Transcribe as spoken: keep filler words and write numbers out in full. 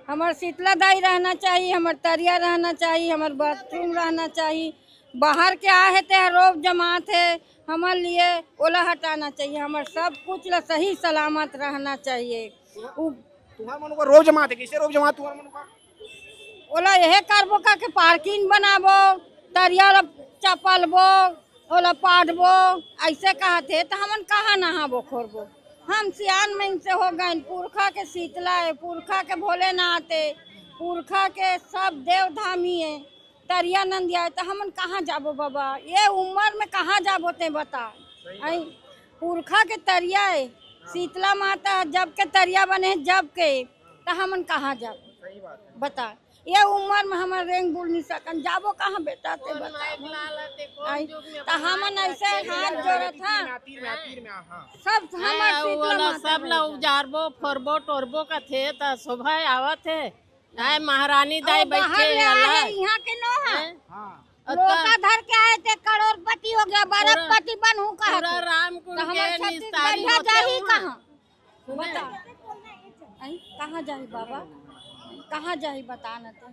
हमर शीतला दाई रहना चाहिए, हमर तरिया रहना चाहिए, हमर बाथरूम रहना चाहिए। बाहर के आए हे ते रोब जमात हे, हमर लिए ओला हटाना चाहिए। हमर सब कुछ ला सही सलामत रहना चाहिए। उ तुहर मन ऊपर रोब जमात हे, कइसे रोब जमात तुहर मन ऊपर? ओला यह करबो का के पार्किंग बनाबो, तरिया ला चपलबो, ओला पाटबो, ऐसे कहत हे त हमन कहाँ नहाबो खोरबो? हम सियान मन से हो गए, पुरखा के शीतला है, पुरखा के भोलेनाथ है, पुरखा के सब देव धामी है, तरिया नंदिया है, त हमन कहाँ जाबो बाबा? ये उम्र में कहाँ जाबो ते बता? आई पुरखा के तरिया है, शीतला माता जब के तरिया बने है, जब के, त हमन कहाँ जाबो? बता, ये उम्र में हमन रेंग बुल नहीं सकन, जाबो कहाँ बेटा ते बता? आई, त हमन ऐसे हाथ जोड़त हा, सब हमर शीतला माता सब ला उजारबो, फोरबो, टोरबो कथे, त शोभा आवत हे। आए महारानी दाई बैठे हे, यहाँ के नो है। लोका धर के आए थे, करोड़पति हो गया, बरपति बनहूँ कहा पूरा थे। रामकुंड तो हमर के छत्तीसगढ़िया जाही कहाँ? बता। आई, कहाँ जाही बाबा? कहाँ जाही बता न तो।